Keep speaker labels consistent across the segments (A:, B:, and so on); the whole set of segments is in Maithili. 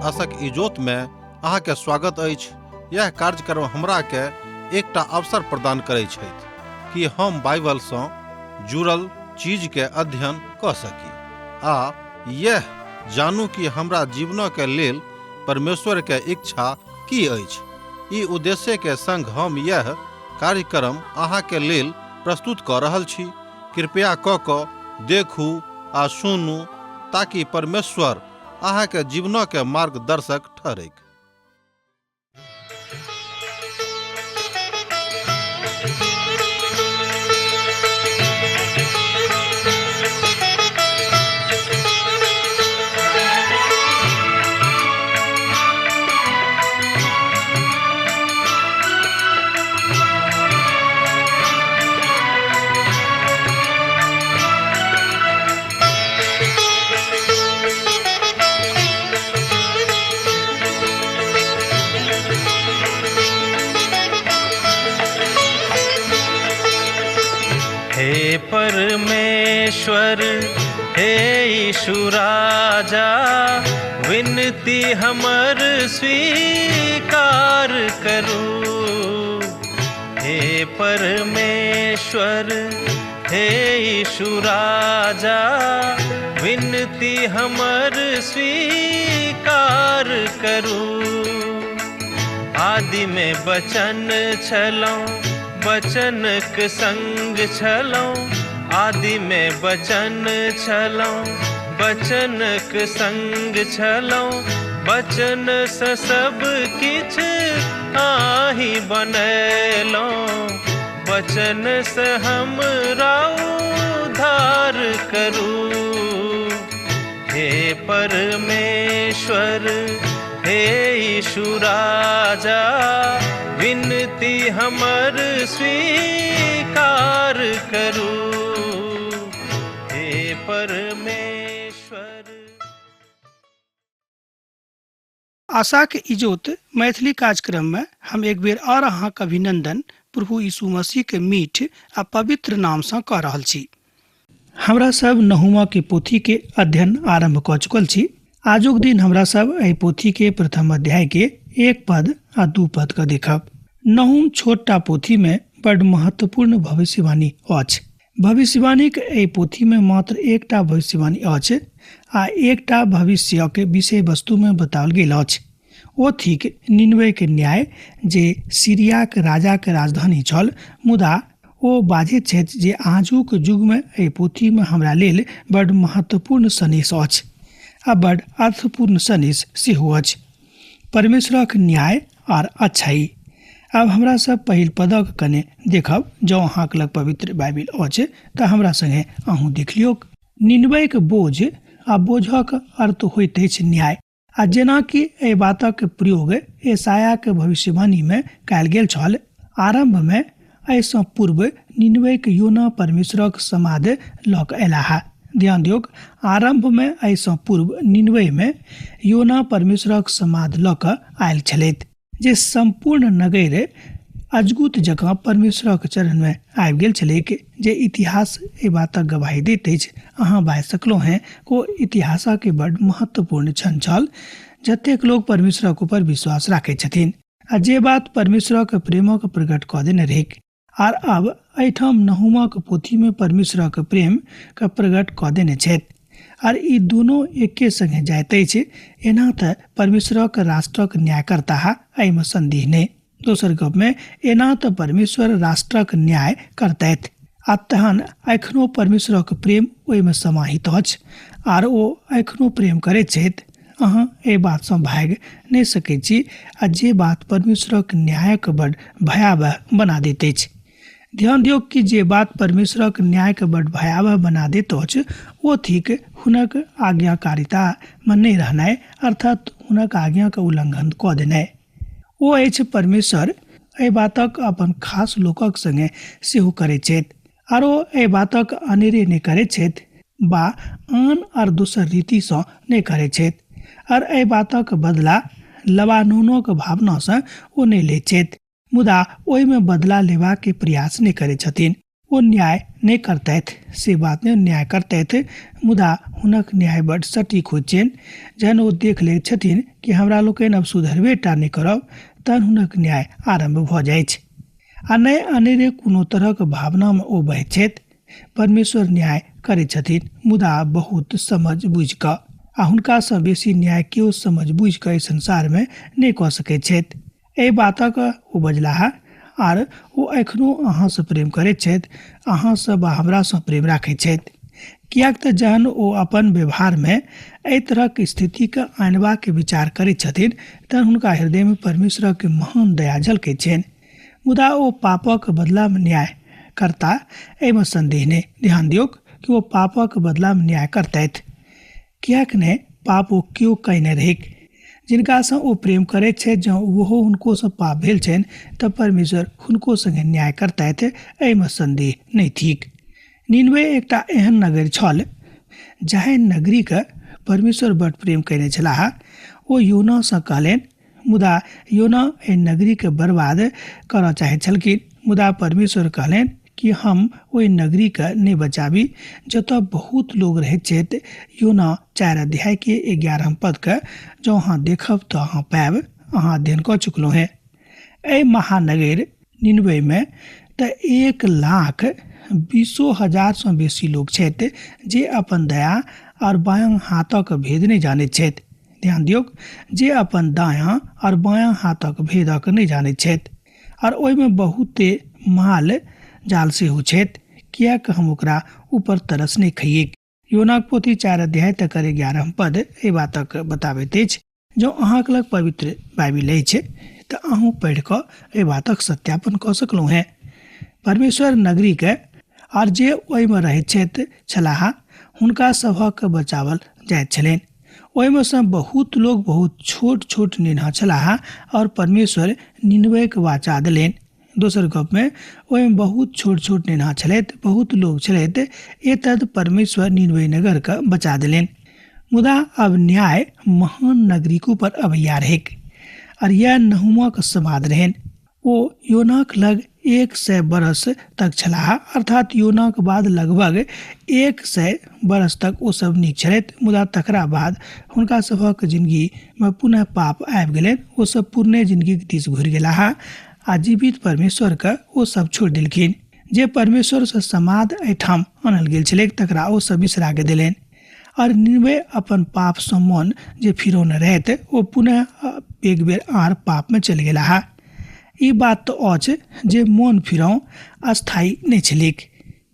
A: आशक इजोत में अहाँ के स्वागत अछि। यह कार्यक्रम हमरा के एकटा अवसर प्रदान करै छथि कि हम बाइबल सँ जुड़ल चीज के अध्ययन कऽ सकी आ यह जानू कि हमरा जीवन के लेल परमेश्वर के इच्छा की अछि। ई उद्देश्य के संग हम यह कार्यक्रम अहाँ के लेल प्रस्तुत कऽ रहल छी। कृपया कऽ कऽ देखू आ सुनू ताकि परमेश्वर अहाँ के जीवन के मार्गदर्शक ठहरैक।
B: हे परमेश्वर, हे यीशु राजा, विनती हमर स्वीकार करू। हे परमेश्वर, हे यीशु राजा, विनती हमर स्वीकार करू। आदि में बचन छलौं, बचनक संग छलौं। आदि में बचन छलौं, बचनक संग छलौं। बचन से सब किछ आही बनेलौं। बचन से हमरा उद्धार करू। हे परमेश्वर, हे यीशु राजा, विनती हमर स्वीकार करू। हे परमेश्वर।
C: आशाक इजोत मैथिली कार्यक्रम में हम एक बेर और अहाँक अभिनंदन प्रभु यीशु मसीह के मीठ आ पवित्र नाम सँ कऽ रहल छी। हमरा सब नहुमा के पोथी के अध्ययन आरंभ कऽ चुकल छी। आजुक दिन हमरा सब एहि पोथी के प्रथम अध्याय के 1 पद आ 2 पद के देखब। नहुम छोटटा पोथी में बड महत्वपूर्ण भविष्यवाणी अछि। भविष्यवाणीक एहि पोथी में मात्र एकटा भविष्यवाणी अछि आ एकटा भविष्य के विषय वस्तु में बताओल गेल अछि। ओ थिक निनवे के न्याय, जे सीरियाक राजा के राजधानी छल। मुदा ओ बाजैत छथि जे आजुक युग में एहि पोथी में हमरा लेल बड महत्वपूर्ण सनेस अछि आ बड अर्थपूर्ण सनेस सेहो अछि। परमेश्वरक न्याय आर अच्छाई। आब हमरा सब पहिल पदक कने देखब। जँ अहाँक लग पवित्र बाइबिल अछि तऽ हमरा संगे अहूँ देख लियौक। निनवेक बोझ आ बोझक अर्थ होइत अछि न्याय। आ जेनाकि एहि बातक प्रयोग यशायाक भविष्यवाणी में कयल गेल छल, आरंभ में एहिसँ पूर्व निनवेक योना परमेश्वरक समाद लऽ कऽ अयलाह। ध्यान दियौक, आरंभ में एहिसँ पूर्व निनवे में योना परमेश्वरक समाद लऽ कऽ आयल छलथि, जे सम्पूर्ण नगर अजगुत जकाँ परमेश्वरक चरण में आबि गेल छलैक, जे इतिहास एहि बातक गवाही दैत अछि। अहाँ बाजि सकलहुँ हेँ, ओ इतिहासक बड महत्वपूर्ण क्षण छल, जतेक लोक परमेश्वरक ऊपर विश्वास राखैत छथिन आ जे बात परमेश्वरक प्रेमक प्रकट कऽ देने रहैक। आर अब एहिठाम नहुमक पोथी में परमेश्वरक प्रेम के प्रकट कऽ देने छथि। आर ई दुनू एके संगे जाइत अछि। एना तऽ परमेश्वरक राष्ट्रक न्याय करताह, एहिमे संदेह नहि। दोसर गप में एना तऽ परमेश्वर राष्ट्रक न्याय करतथि आ तहन एखनो परमेश्वरक प्रेम ओहिमे समाहित अछि आर ओ एखनो प्रेम करैत छथि। अहाँ एहि बातसँ भागि नहि सकैत छी आ जे बात परमेश्वरक न्यायक बड भयावह बना दैत अछि। ध्यान दियौ कि जे बात परमेश्वरक न्यायके बड भयावह बना दैत अछि ओ थिक हुनक आज्ञाकारिता में नहि रहनाइ, अर्थात हुनक आज्ञाके उल्लंघन कऽ देनाइ। ओ अछि परमेश्वर एहि बातक अपन खास लोकक संगे सेहो करैत छथि आर ओ एहि बातक अनेरे नहि करैत छथि बा आन आर दोसर रीतिसँ नहि करैत छथि आर एहि बातक बदला लबानोनोक भावनासँ ओ नहि लैत छथि, मुदा ओहिमे बदला लेबाके प्रयास नहि करैत छथिन। ओ न्याय नहि करतथि से बात नहि, न्याय करतथि, मुदा हुनक न्याय बड सटीक होइत छनि। जहन ओ देख लैत छथिन कि हमरा लोकनि आब सुधरबे टा नहि करब, तहन हुनक न्याय आरम्भ भऽ जाइछ। आ नहि अनेरे कोनो तरहक भावनामे ओ बहैत छथि। परमेश्वर न्याय करैत छथिन, मुदा बहुत समझ बुझि कऽ, आ हुनकासँ बेसी न्याय केओ समझ बुझि कऽ एहि संसारमे नहि कऽ सकैत छथि। एहि बातक ओ बजलाह, आर ओ एखनो अहाँसँ प्रेम करैत छथि, अहाँसँ वा हमरासँ प्रेम राखैत छथि। किएक तऽ जहन ओ अपन व्यवहारमे एहि तरहक स्थितिके आनबाक विचार करैत छथिन तहन हुनका हृदयमे परमेश्वरक महान दया झलकैत छनि। मुदा ओ पापक बदलामे न्याय करता, एहिमे संदेह नहि। ध्यान दियौक कि ओ पापक बदलामे न्याय करतथि, किएक नहि पाप ओ केओ कयने रहैक। जिनकासँ ओ प्रेम करैत छथि, जँ ओहो हुनकोसँ पाप भेल छनि तऽ परमेश्वर हुनको सङ्गे न्याय करतथि, एहिमे संदेह नहि थिक। निनवे एकटा एहन नगर छल जाहि नगरीके परमेश्वर बड प्रेम कयने छलाह। ओ योनासँ कहलनि, मुदा योना एहि नगरीके बर्बाद करऽ चाहैत छलखिन, मुदा परमेश्वर कहलनि कि हम ओहि नगरीके नहि बचाबी जतऽ बहुत लोग रहैत छथि। योना 4 अध्याय के 11 पदके जँ अहाँ देखब तऽ अहाँ पायब, अहाँ अध्ययन कऽ चुकलहुँ हेँ। एहि महानगर निनवेमे तऽ 1,20,000 बेसी लोक छथि जे अपन दया आओर बायाँ हाथक भेद नहि जानैत छथि। ध्यान दियौक, जे अपन दायाँ आओर बायाँ हाथक भेदक नहि जानैत छथि, आओर ओहिमे बहुते माल जाल सेहो छथि, किएक हम ओकरा ऊपर तरस नहि खइएक। योनाक पोथी 4 अध्याय तकर 11 पद एहि बातक बताबैत अछि। जँ अहाँके लग पवित्र बाइबिल अछि तऽ अहूँ पढ़ि कऽ एहि बातक सत्यापन कऽ सकलहुँ हेँ। परमेश्वर नगरीके आर जे ओहिमे रहैत छथि छलाह हुनका सभक बचावल जाइत छलनि। ओहिमे सँ बहुत लोक बहुत छोट छोट नेन्हा छलाह और परमेश्वर निनवेके वाचा देलनि। दोसर गपमे ओहिमे बहुत छोट छोट नेन्हा छलथि, बहुत लोक छलथि, एतद परमेश्वर निनवे नगरके बचा देलनि। मुदा अब न्याय महान नगरीक ऊपर अबैया रहैक, और यह नहुमक समाद रहनि। ओ योनाक लग 100 बरस तक छलाह, अर्थात योनाक बाद लगभग 100 बरस तक ओ सब नीक छलथि। मुदा तकरा बाद हुनका सभक जिंदगीमे पुनः पाप आबि गेलनि। ओ सब पुरने जिंदगीक दिस घुरि गेलाह आ जीवित परमेश्वरके ओ सब छोड़ि देलखिन। जे परमेश्वरसँ समाद एहिठाम आनल गेल छलैक तकरा ओ सब बिसरा के देलनि। और निनवे अपन पापसँ मन जे फिरौने रहथि ओ पुनः एक बेर आर पापमे चलि गेलाह। ई बात तऽ अछि जे मन फिराउ अस्थायी नहि छलैक।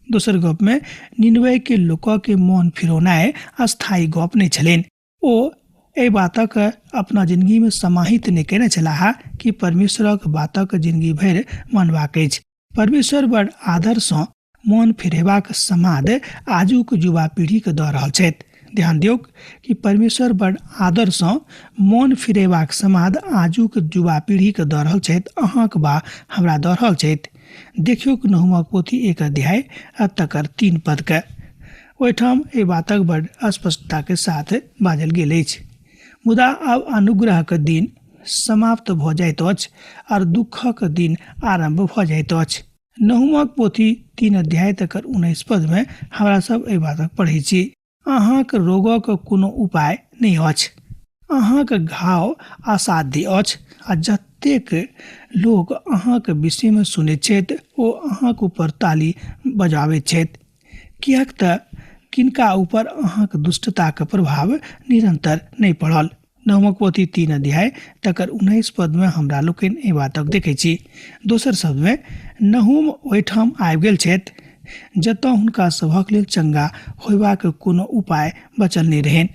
C: दोसर गपमे निनवेके लोकके मन फिरौनाइ अस्थायी गप नहि छलनि। ओ एहि बातक अपना जिंदगीमे समाहित नहि कयने छलाह कि परमेश्वरक बातक जिंदगी भरि मानबाक अछि। परमेश्वर बड़ आदरसँ मन फिरेबाक समाद आजुक युवा पीढ़ीके दऽ रहल छथि। ध्यान दियौक कि परमेश्वर बड़ आदरसँ मन फिरेबाक समाद आजुक युवा पीढ़ीके दऽ रहल छथि, अहाँक बा हमरा दऽ रहल छथि। देखियौक नहुमक पोथी 1 अध्याय आ तकर 3 पदके। ओहिठाम एहि बातक बड़ स्पष्टताके साथ बाजल गेल अछि। मुदा आब अनुग्रहक दिन समाप्त भऽ जाइत अछि आर दुःखक दिन आरम्भ भऽ जाइत अछि। नहुमक पोथी 3 अध्याय तकर 19 पदमे हमरा सब एहि बातक पढ़ै छी। अहाँक रोगक कोनो उपाय नहि अछि, अहाँक घाव असाध्य अछि, आ जतेक लोक अहाँक विषयमे सुनैत छथि ओ अहाँक ऊपर ताली बजाबैत छथि, किएक तऽ किनका ऊपर अहाँक दुष्टताक प्रभाव निरंतर नहि पड़ल। नहुमक पोथी 3 अध्याय तकर 19 पदमे हमरा लोकनि एहि बातक देखै छी। दोसर शब्दमे नहुम ओहिठाम आबि गेल छथि जतऽ हुनका सभक लेल चंगा होयबाक कोनो उपाय बचल नहि रहनि।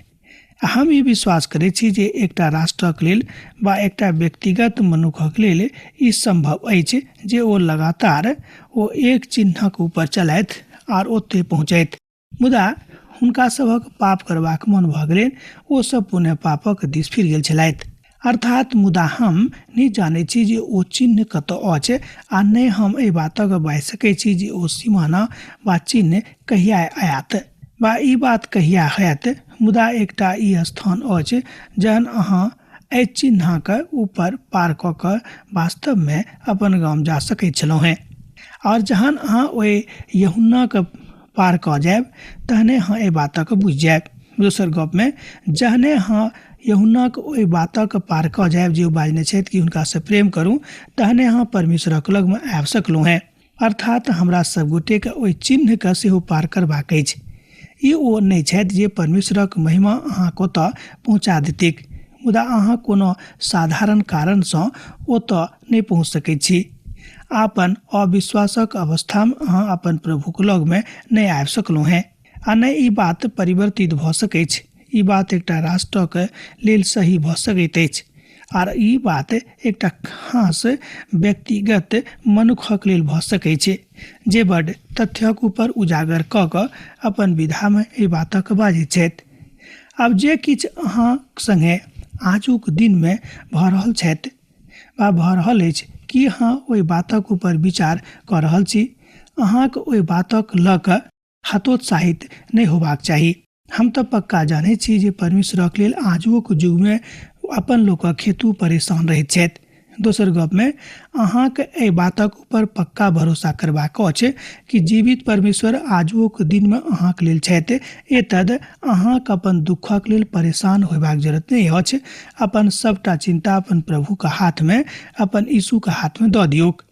C: हम ई विश्वास करै छी जे एकटा राष्ट्रक लेल वा एकटा व्यक्तिगत मनुखक लेल ई सम्भव अछि जे ओ लगातार ओ एक चिन्हक ऊपर चलथि आर ओतय पहुँचथि। मुदा हुनका सभक पाप करबाक मन भऽ गेलनि, ओ सब पुनः पापक दिस फिर गेल छलथि। अर्थात मुदा हम नहि जानै छी जे ओ चिन्ह कतऽ अछि, आ नहि हम एहि बातक बाजि सकै छी जे ओ सीमाना वा चिन्ह कहिया आयत वा ई बात कहिया होयत। मुदा एकटा ई स्थान अछि जहन अहाँ एहि चिन्हक ऊपर पार कऽ कऽ वास्तवमे अपन गाम जा सकैत छलहुँ हेँ। आओर जहन अहाँ ओहि यहुन्नाके पार कऽ जायब तहने अहाँ एहि बातके बुझि जायब। दोसर गपमे जहने अहाँ यहुन्नाके ओहि बातके पार कऽ जायब जे ओ बाजने छथि कि हुनकासँ प्रेम करू, तहने अहाँ परमेश्वरक लगमे आबि सकलहुँ हेँ। अर्थात हमरा सब गोटेके ओहि चिन्हके सेहो पार करबाक अछि। ई ओ नहि छथि जे परमेश्वरक महिमा अहाँके ओतऽ पहुँचा देतैक, मुदा अहाँ कोनो साधारण कारणसँ ओतऽ नहि पहुँच सकैत छी। अपन अविश्वासक अवस्थामे अहाँ अपन प्रभुक लगमे नहि आबि सकलहुँ हेँ आ नहि ई बात परिवर्तित भऽ सकैछ। ई बात एकटा राष्ट्रक लेल सही भऽ सकैत अछि आर ई बात एकटा खास व्यक्तिगत मनुखक लेल भऽ सकैछ जे बड तथ्यक ऊपर उजागर कऽ कऽ अपन विधामे एहि बातक बाजैत छथि। आब जे किछु अहाँ सङ्गे आजुक दिनमे भऽ रहल छथि वा भऽ रहल अछि, की अहाँ ओहि बातक ऊपर विचार कऽ रहल छी? अहाँक ओहि बातक लऽ कऽ हतोत्साहित नहि होबाक चाही। हम तऽ पक्का जानैत छी जे परमेश्वरक लेल आजुओक युगमे अपन लोकक हेतु परेशान रहैत छथि। दोसर गपमे अहाँक एहि बातक ऊपर पक्का भरोसा करबाक अछि कि जीवित परमेश्वर आजुओक दिनमे अहाँक लेल छथि। एतद अहाँक अपन दुःखक लेल परेशान होयबाक जरूरत नहि अछि। अपन सभटा चिन्ता अपन प्रभुक हाथमे, अपन यीशुक हाथमे दऽ दियौक।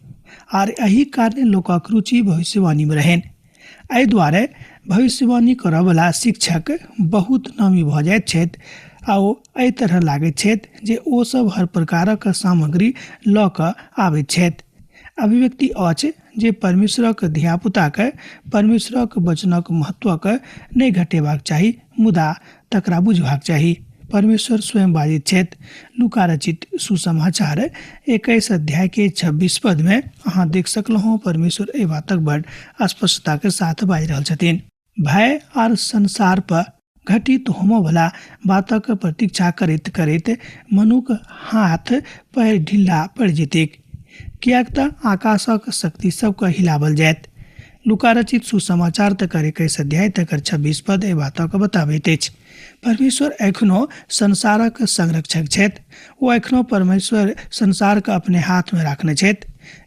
C: आर एहि कारणे लोकक रुचि भविष्यवाणीमे रहनि। एहि दुआरे भविष्यवाणी करऽवला शिक्षक बहुत नामी भऽ जाइत छथि आ ओ एहि तरह लागैत छथि जे ओ सब हर प्रकारक सामग्री लऽ कऽ आबैत छथि। अभिव्यक्ति अछि जे परमेश्वरक धियापुताके परमेश्वरक वचनक महत्वके नहि घटेबाक चाही, मुदा तकरा बुझबाक चाही। परमेश्वर स्वयं बाजैत छथि। लूका रचित सुसमाचार 21 अध्याय के 26 पद में अहाँ देख सकलहुँ परमेश्वर एहि बातक बड़ स्पष्टता के साथ बाजि रहल छथिन। भय आर संसार पर घटित होमऽवला बातक प्रतीक्षा करैत करैत मनुक हाथ पैर ढिल्ला पड़ि जेतैक, किएक तऽ आकाशक शक्ति सबके हिलावल जायत। लूका रचित सुसमाचार तकर 21 अध्याय तकर 26 पद एहि बातक बताबैत अछि। परमेश्वर एखनो संसारक संरक्षक छथि। ओ एखनो परमेश्वर संसारके अपने हाथमे राखने छथि।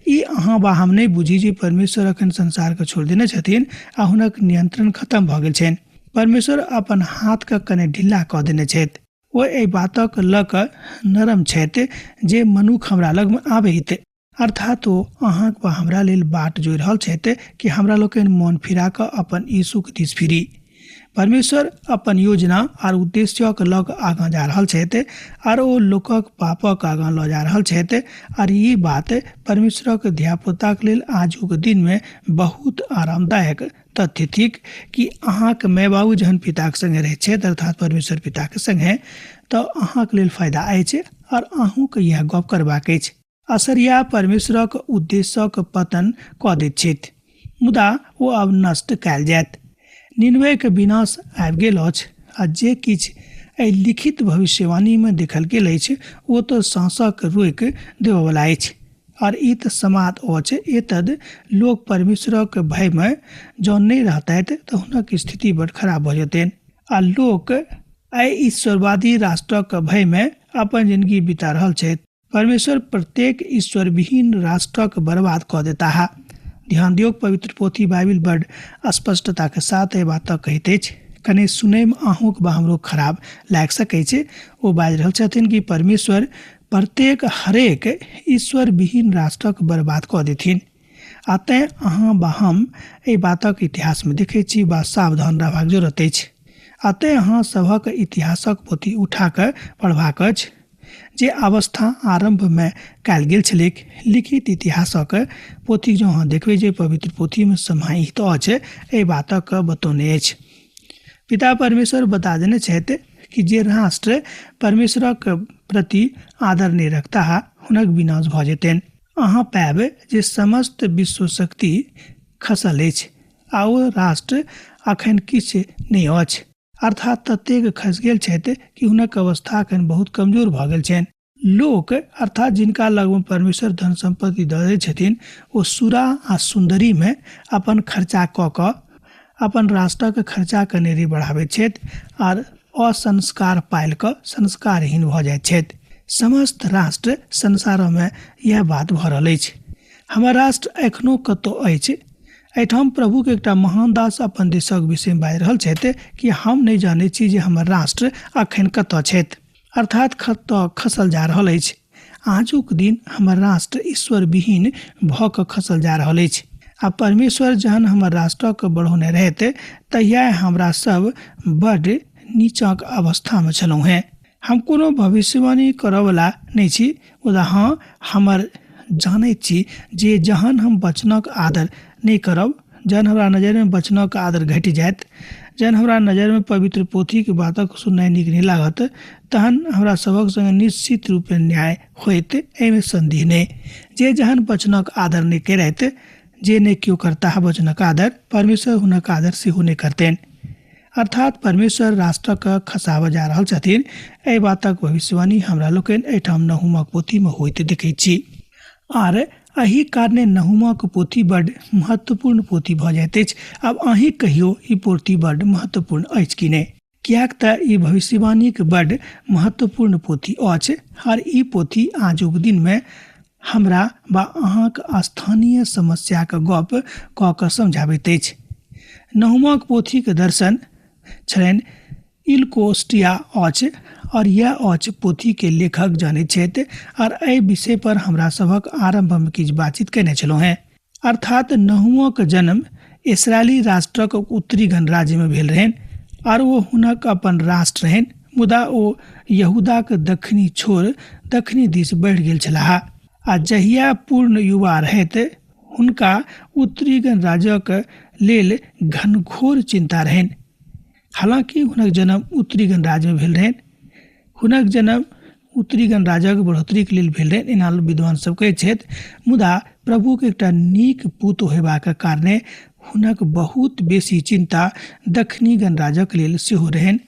C: ई अहाँ वा हम नहि बुझी जे परमेश्वर एखन संसारके छोड़ि देने छथिन आ हुनक नियंत्रण खत्म भऽ गेल छनि। परमेश्वर अपन हाथके कने ढिल्ला कऽ देने छथि। ओ एहि बातक लऽ कऽ नरम छथि जे मनुख हमरा लगमे आबैत, अर्थात ओ अहाँक वा हमरा लेल बाट जोहि रहल छथि कि हमरा लोकनि मन फिरा कऽ अपन यीशुक दिस फिरी। परमेश्वर अपन योजना आर उद्देश्यक लऽ कऽ आगाँ जा रहल छथि आर ओ लोकक पापक आगाँ लऽ जा रहल छथि आर ई बात परमेश्वरक धियापुताक लेल आजुक दिनमे बहुत आरामदायक तथ्य थिक कि अहाँक माय बाबू जहन पिताक सङ्गे रहैत छथि, अर्थात परमेश्वर पिताक सङ्गे, तऽ अहाँक लेल फायदा अछि आर अहूँके इएह गप करबाक अछि। असरिया परमेश्वरक उद्देश्यक पतन कऽ दैत छथि, मुदा ओ आब नष्ट कयल जायत। निनवेके विनाश आबि गेल अछि आ जे किछु एहि लिखित भविष्यवाणीमे देखल गेल अछि ओ तऽ साँसक रोकि देबयवला अछि। आर ई तऽ समाद अछि, एतद लोक परमेश्वरक भयमे जँ नहि रहतथि तऽ हुनक स्थिति बड़ खराब भऽ जेतनि आ लोक एहि ईश्वरवादी राष्ट्रक भयमे अपन जिंदगी बिता रहल छथि। परमेश्वर प्रत्येक ईश्वरविहीन राष्ट्रक बर्बाद कऽ देताह। ध्यान दियौक, पवित्र पोथी बाइबिल बड स्पष्टता के साथ एहि बातक कहैत अछि। कने सुनैमे अहूँक वा हमरो खराब लागि सकैत छै। ओ बाजि रहल छथिन कि परमेश्वर प्रत्येक हरेक ईश्वरविहीन राष्ट्रक बर्बाद कऽ देथिन। आ तेँ अहाँ वा हम एहि बातक इतिहासमे देखैत छी वा सावधान रहबाक जरूरत अछि। आ तेँ अहाँ सभक इतिहासक पोथी उठा कऽ पढ़बाक अछि। जे अवस्था आरम्भमे कयल गेल छलैक, लिखित इतिहासक पोथी जँ अहाँ देखबै जे पवित्र पोथीमे समाहित अछि, एहि बातक बतौने अछि। पिता परमेश्वर बता देने छथि कि जे राष्ट्र परमेश्वरक प्रति आदर नहि रखताह हुनक विनाश भऽ जेतनि। अहाँ पायब जे समस्त विश्व शक्ति खसल अछि आ ओ राष्ट्र अखन किछु नहि अछि। अर्थात ततेक खसि गेल छथि कि हुनक अवस्था अखन बहुत कमजोर भऽ गेल छनि। लोक अर्थात जिनका लगमे परमेश्वर धन सम्पत्ति दऽ दै छथिन ओ सुरा आ सुन्दरीमे अपन खर्चा कऽ कऽ अपन राष्ट्रक खर्चा कनेरी बढ़ाबैत छथि आर असंस्कार पालि कऽ संस्कारहीन भऽ जाइत छथि। समस्त राष्ट्र संसारमे इएह बात भऽ रहल अछि। हमर राष्ट्र एखनो कतौ अछि? एहिठाम प्रभुके एकटा महान दास अपन देशक विषयमे बाजि रहल छथि कि हम नहि जानैत छी जे हमर राष्ट्र अखन कतऽ छथि, अर्थात कतऽ खसल जा रहल अछि। आजुक दिन हमर राष्ट्र ईश्वर विहीन भऽ कऽ खसल जा रहल अछि आ परमेश्वर जहन हमर राष्ट्रके बढ़ौने रहथि तहिया हमरा सब बड्ड नीचाँक अवस्थामे छलहुँ हेँ। हम कोनो भविष्यवाणी करऽवला नहि छी, मुदा हँ हमर जानैत छी जे जहन हम वचनक आदर नहि करब, जहन हमरा नजरिमे वचनक आदर घटि जायत, जहन हमरा नजरिमे पवित्र पोथीके बातक सुननाइ नीक नहि लागत, तहन हमरा सभक सङ्गे निश्चित रूपे न्याय होयत, एहिमे सन्देह नहि। जे जहन वचनक आदर नहि करथि, जे नहि केओ करताह वचनक आदर, परमेश्वर हुनक आदर सेहो नहि करतनि। अर्थात परमेश्वर राष्ट्रक खसाबऽ जा रहल छथिन। एहि बातक भविष्यवाणी हमरा लोकनि एहिठाम नहुमक पोथीमे होइत देखैत छी। आर एहि कारणे नहुमक पोथी बड्ड महत्वपूर्ण पोथी भऽ जाइत अछि। आब अहीं कहियौ, ई पोथी बड्ड महत्वपूर्ण अछि कि नहि? किएक तऽ ई भविष्यवाणीक बड्ड महत्वपूर्ण पोथी अछि आर ई पोथी आजुक दिनमे हमरा वा अहाँक स्थानीय समस्याक गप कऽ कऽ समझाबैत अछि। नहुमक पोथीक दर्शन छलनि इलकोस्टिया अछि और यह अछि पोथीके लेखक जनैत छथि और एहि विषय पर हमरा सभक आरम्भमे किछु बातचीत केने छलहुँ हेँ। अर्थात नहुमक जन्म इसराइली राष्ट्रक उत्तरी गणराज्यमे भेल रहनि आर ओ हुनक अपन राष्ट्र रहनि, मुदा ओ यहूदाक दक्षिणी छोर दक्षिणी दिस बढ़ि गेल छलाह आ जहिया पूर्ण युवा रहैत हुनका उत्तरी गणराज्यक लेल घनघोर चिन्ता रहनि। हालाँकि हुनक जन्म उत्तरी गणराज्यमे भेल रहनि, हुनक जन्म उत्तरी गणराज्यक बढ़ोतरीके लेल भेल रहनि, एना विद्वान सब कहै छथि, मुदा प्रभुके एकटा नीक पुत होयबाक कारणे हुनक बहुत बेसी चिन्ता दक्षिणी गणराज्यक लेल सेहो रहनि।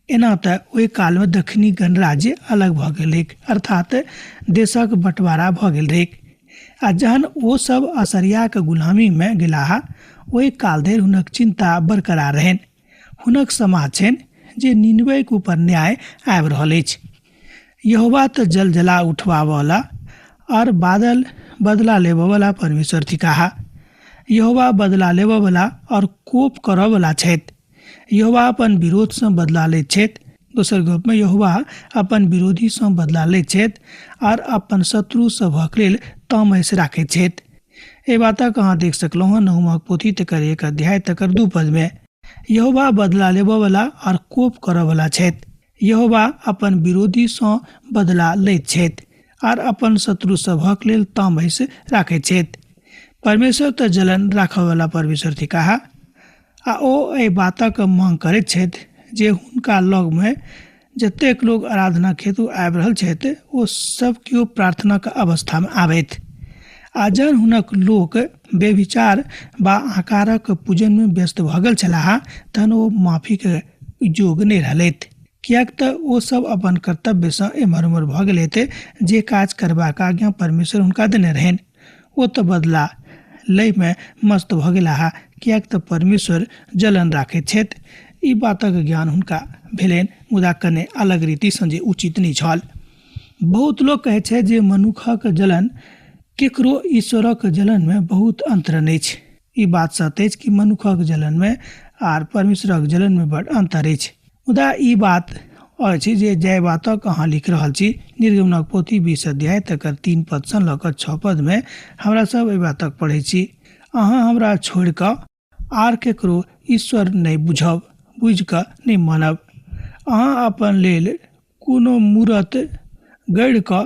C: एना तऽ ओहि कालमे दक्षिणी गणराज्य अलग भऽ गेल रहैक, अर्थात देशक बँटवारा भऽ गेल रहैक आ जहन ओ सब असरियाके गुलामीमे गेलाह ओहि काल धरि हुनक चिन्ता बरकरार रहनि। हुनक समाज छनि जे निनवेके ऊपर न्याय आबि रहल अछि। यहोवा तऽ जल जला उठबाबऽवला और बादल बदला लेबऽवला परमेश्वर थिकाह। यहोवा बदला लेबऽवला और कोप करऽवला छथि। यहोवा अपन विरोधसँ बदला लैत छथि। दोसर गपमे यहोवा अपन विरोधीसँ बदला लैत छथि आर अपन शत्रु सभक लेल तामस राखैत छथि। एहि बातक अहाँ देख सकलहुँ हँ नहुमक पोथी तकर 1 अध्याय तकर 2 पदमे। यहोवा बदला लेबऽवला आर कोप करऽवला छथि। यहोवा अपन विरोधीसँ बदला लैत छथि आर अपन शत्रु सभक लेल तामस राखैत छथि। परमेश्वर तऽ जलन राखऽवला परमेश्वर थिकाह आ ओ एहि बातक मांग करैत छथि जे हुनका लगमे जतेक लोग आराधना हेतु आबि रहल छथि ओ सब केओ प्रार्थनाक अवस्थामे आबथि आ जहन हुनक लोक बेविचार वा आकारक पूजनमे व्यस्त भऽ गेल छलाह तहन ओ माफीके योग नहि रहलथि, किएक तऽ ओ सब अपन कर्तव्यसँ एम्हर ओम्हर भऽ गेलथि। जे काज करबाक आज्ञा परमेश्वर हुनका देने रहनि ओ तऽ बदला लयमे मस्त भऽ गेलाह, किएक तऽ परमेश्वर जलन राखैत छथि। ई बातक ज्ञान हुनका भेलनि, मुदा कने अलग रीतिसँ जे उचित नहि छल। बहुत लोक कहै छै जे मनुखक जलन केकरो ईश्वरक जलनमे बहुत अन्तर अछि। ई बात सत्य अछि कि मनुखक जलनमे आर परमेश्वरक जलनमे बड़ अन्तर अछि, मुदा ई बात अछि जे जाहि बातक अहाँ लिख रहल छी, निर्गमनक पोथी 20 अध्याय तकर 3 पदसँ लऽ कऽ 6 पदमे हमरा सब एहि बातक पढ़ै छी। अहाँ हमरा छोड़ि कऽ आर केकरो ईश्वर नहि बुझब, बुझि कऽ नहि मानब। अहाँ अपन लेल कोनो मूरत गढ़ि कऽ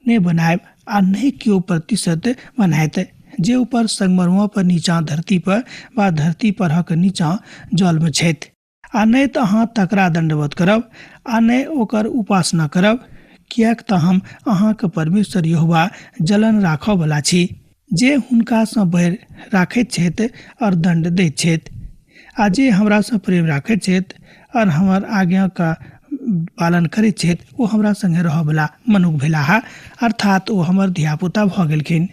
C: नहि बनायब आ नहि केओ प्रतिशत बनायत जे ऊपर संगमरमर पर नीचाँ धरती पर वा धरती परहक नीचाँ जलमे छथि। आ नहि तऽ अहाँ तकरा दण्डवत करब आ नहि ओकर उपासना करब, किएक तऽ हम अहाँके परमेश्वर यहोवा जलन राखऽवला छी, जे हुनकासँ बैर राखैत छथि और दण्ड दैत छथि, आ जे हमरासँ प्रेम राखैत छथि और हमर आज्ञाके पालन करैत छथि ओ हमरा सङ्गे रहऽवला मनुख भेलाह, अर्थात ओ हमर धियापुता भऽ गेलखिन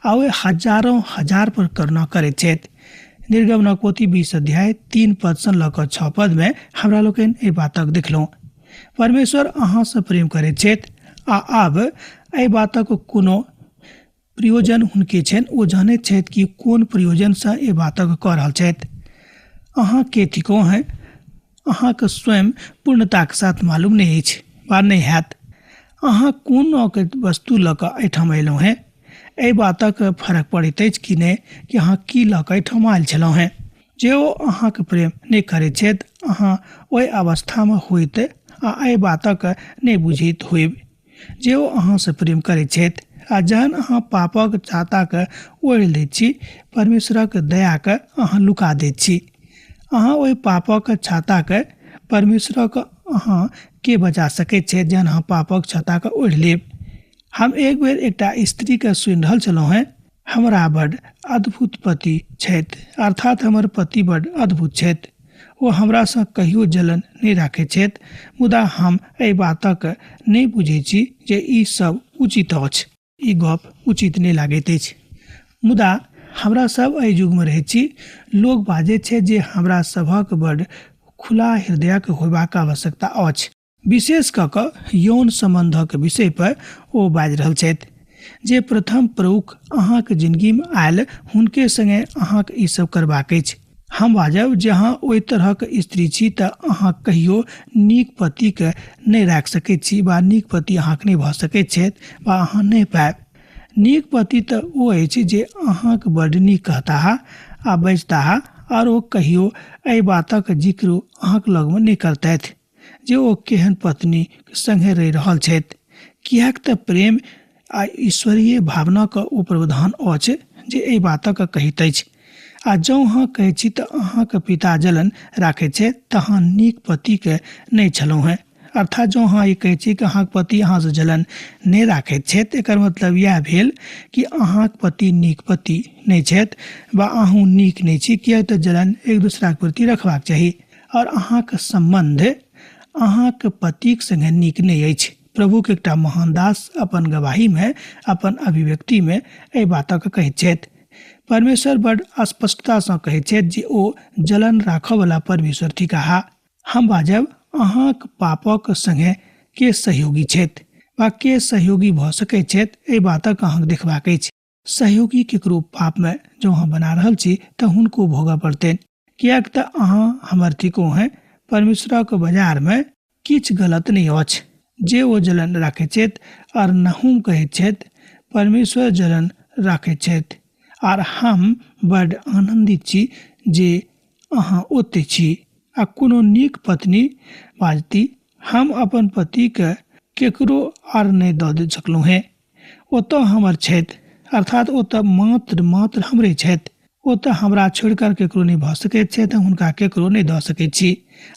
C: आ ओहि हजारों हजार पर करुणा करैत छथि। निर्गमनक पोथी 20 अध्याय 3 पदसँ लऽ कऽ 6 पदमे हमरा लोकनि एहि बातक देखलहुँ। परमेश्वर अहाँसँ प्रेम करैत छथि आ आब एहि बातक कोनो प्रयोजन हुनके छनि, ओ जानैत छथि कि कोन प्रयोजनसँ एहि बातक कऽ रहल छथि। अहाँ के थिकहुँ हैं, अहाँके स्वयं पूर्णताके साथ मालूम नहि अछि वा नहि हैत। अहाँ कोन वस्तु लऽ कऽ एहिठाम अयलहुँ हेँ, एहि बातक फर्क पड़ैत अछि कि नहि कि अहाँ की लऽ कऽ एहिठाम आयल छलहुँ हेँ। जे ओ अहाँके प्रेम नहि करैत छथि, अहाँ ओहि अवस्थामे होइत आ एहि बातक नहि बुझैत होयब जे ओ अहाँसँ प्रेम करैत छथि। आ जहन अहाँ पापक छाताके ओढ़ि लैत छी, परमेश्वरक दयाके अहाँ लुका दैत छी। अहाँ ओहि पापक छाताके परमेश्वरक अहाँ के बचा सकैत छथि जहन अहाँ पापक छाताके ओढ़ि लेब। हम एक बेर एकटा स्त्रीके सुनि रहल छलहुँ हेँ, हमरा बड अद्भुत पति छथि, अर्थात हमर पति बड अद्भुत छथि। ओ हमरासँ कहियो जलन नहि राखैत छथि, मुदा हम एहि बातक नहि बुझैत छी जे ई सब उचित अछि। ई गप उचित नहि लागैत अछि। मुदा हमरा सब एहि युगमे रहैत छी, लोक बाजैत छथि जे हमरा सभक बड खुला हृदयक होयबाक आवश्यकता अछि। विशेष कऽ कऽ यौन सम्बन्धक विषय पर ओ बाजि रहल छथि जे प्रथम प्रमुख अहाँक जिनगीमे आयल हुनके सङ्गे अहाँक ई सब करबाक अछि। हम बाजब जे अहाँ ओहि तरहक स्त्री छी तऽ अहाँ कहियो नीक पतिके नहि राखि सकैत छी वा नीक पति अहाँके नहि भऽ सकैत छथि वा अहाँ नहि पायब। नीक पति तऽ ओ अछि जे अहाँके बड्ड नीक कहताह आ बजताह आओर ओ कहियो एहि बातक जिक्र अहाँक लगमे नहि करतथि जे ओ केहन पत्नी सङ्गे रहि रहल छथि, किएक तऽ प्रेम आ ईश्वरीय भावनाक ओ प्रावधान अछि जे एहि बातक कहैत अछि। आ जँ अहाँ कहैत छी तऽ अहाँक पिता जलन राखैत छथि तऽ अहाँ नीक पतिके नहि छलहुँ हेँ। अर्थात जँ अहाँ ई कहैत छी कि अहाँक पति अहाँसँ जलन नहि राखैत छथि, एकर मतलब इएह भेल कि अहाँक पति नीक पति नहि छथि वा अहूँ नीक नहि छी, किएक तऽ जलन एक दोसराके प्रति रखबाक चाही आओर अहाँक सम्बन्ध अहाँक पतिक सङ्गे नीक नहि अछि। प्रभुके एकटा महान दास अपन गवाहीमे, अपन अभिव्यक्तिमे एहि बातक कहैत छथि। परमेश्वर बड स्पष्टतासँ कहैत छथि जे ओ जलन राखऽवला परमेश्वर थिकाह। हम बाजब, अहाँक पापक सङ्गे के सहयोगी छथि वा के सहयोगी भऽ सकैत छथि, एहि बातक अहाँक देखबाक अछि। सहयोगी केकरो पापमे जँ अहाँ बना रहल छी तऽ हुनको भोगऽ पड़तनि, किएक तऽ अहाँ हमर थिकहुँ हेँ। परमेश्वरक बाजारमे किछु गलत नहि अछि जे ओ जलन राखैत छथि। आर नहूम कहैत छथि, परमेश्वर जलन राखैत छथि आर हम बड आनन्दित छी जे अहाँ ओतय छी। आ कोनो नीक पत्नी बाजती, हम अपन पतिके केकरो आर नहि दऽ सकलहुँ हेँ, ओ तऽ हमर छथि, अर्थात ओ तऽ मात्र मात्र हमरे छथि। ओ तऽ हमरा छोड़िकऽ केकरो नहि भऽ सकैत छथि, हम हुनका केकरो नहि दऽ सकैत छी।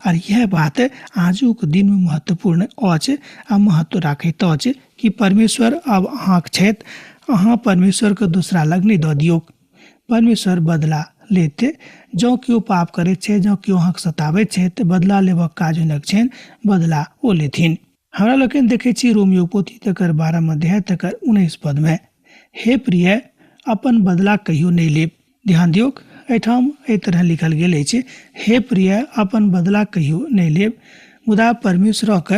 C: आर इएह बात आजुक दिनमे महत्वपूर्ण अछि आ महत्व राखैत अछि कि परमेश्वर आब अहाँके छथि, अहाँ परमेश्वरके दोसरा लग नहि दऽ दियौक। परमेश्वर बदला लेत। जँ केओ पाप करैत छै, जँ केओ अहाँके सताबैत छै, तऽ बदला लेबक काज हुनक छनि, बदला ओ लेथिन। हमरा लोकनि देखै छी रोमियो पोथी तकर 12 अध्याय तकर 19 पदमे, हे प्रिय, अपन बदला कहियो नहि लेब। ध्यान दियौक, एहिठाम एहि तरह लिखल गेल अछि, हे प्रिय, अपन बदला कहियो नहि लेब, मुदा परमेश्वरक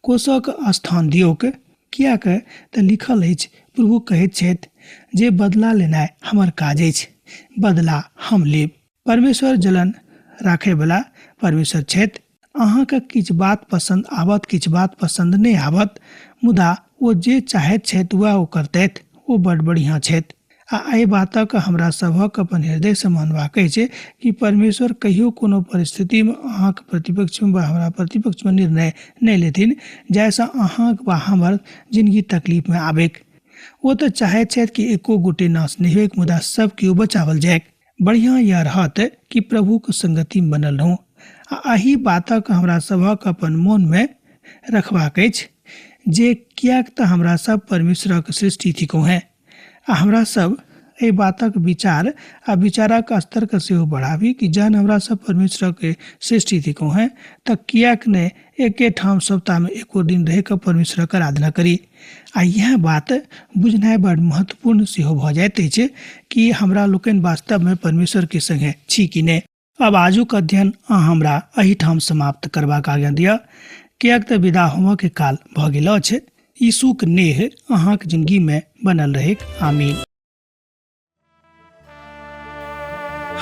C: कोषक स्थान दियौक, किएक तऽ लिखल अछि, प्रभु कहैत छथि जे बदला लेनाइ हमर काज अछि, बदला हम लेब। परमेश्वर जलन राखयवला परमेश्वर छथि। अहाँके किछु बात पसन्द आबत, किछु बात पसन्द नहि आबत, मुदा ओ जे चाहैत छथि वएह ओ करतथि। ओ बड बढ़िआँ छथि। आ एहि बातक हमरा सभक अपन हृदयसँ मानबाक अछि कि परमेश्वर कहियो कोनो परिस्थितिमे अहाँके प्रतिपक्षमे वा हमरा प्रतिपक्षमे निर्णय नहि लेथिन जाहिसँ अहाँक वा हमर जिनगी तकलीफमे आबैक। ओ तऽ चाहैत छथि कि एको गोटे नाश नहि होइक, मुदा सब केओ बचावल जाइक। बढ़िआँ यह रहत कि प्रभुक संगतिमे बनल रहूँ। आ एहि बातक हमरा सभक अपन मोनमे रखबाक अछि जे किएक तऽ हमरा सब परमेश्वरक सृष्टि थिकहुँ हेँ। आ हमरा सब एहि बातक विचार आ विचारक स्तरके सेहो बढ़ाबी कि जहन हमरा सब परमेश्वरक सृष्टि थिकहुँ हेँ तऽ किएक नहि एके ठाम सप्ताहमे एको दिन रहिकऽ परमेश्वरक आराधना करी। आ इएह बात बुझनाइ बड़ महत्वपूर्ण सेहो भऽ जाइत अछि कि हमरा लोकनि वास्तवमे परमेश्वरके सङ्गे छी कि नहि। आब आजुक अध्ययन अहाँ हमरा एहिठाम समाप्त करबाक आज्ञा दिअ, किएक तऽ विदा होमऽके काल भऽ गेल अछि। यीशुक नेह अहाँक जिंदगीमे बनल रहैक। आमीन।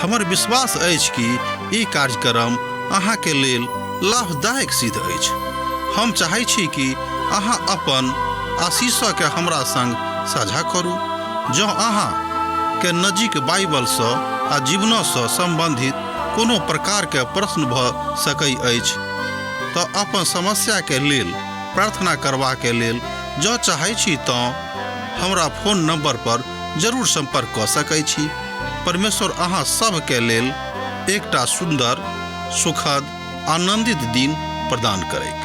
A: हमर विश्वास अछि कि ई कार्यक्रम अहाँके लेल लाभदायक सिद्ध अछि। हम चाहै छी कि अहाँ अपन आशीषके हमरा संग साझा करू। जँ अहाँ के नजीक बाइबलसँ आ जीवनसँ सम्बन्धित कोनो प्रकारके प्रश्न भऽ सकै अछि तऽ अपन समस्याके लेल प्रार्थना करबाके लेल जँ चाहै छी तँ हमरा फोन नंबर पर जरूर संपर्क कऽ सकै छी। परमेश्वर अहाँ सभके लेल एकटा सुन्दर, सुखद, आनंदित दिन प्रदान करैक।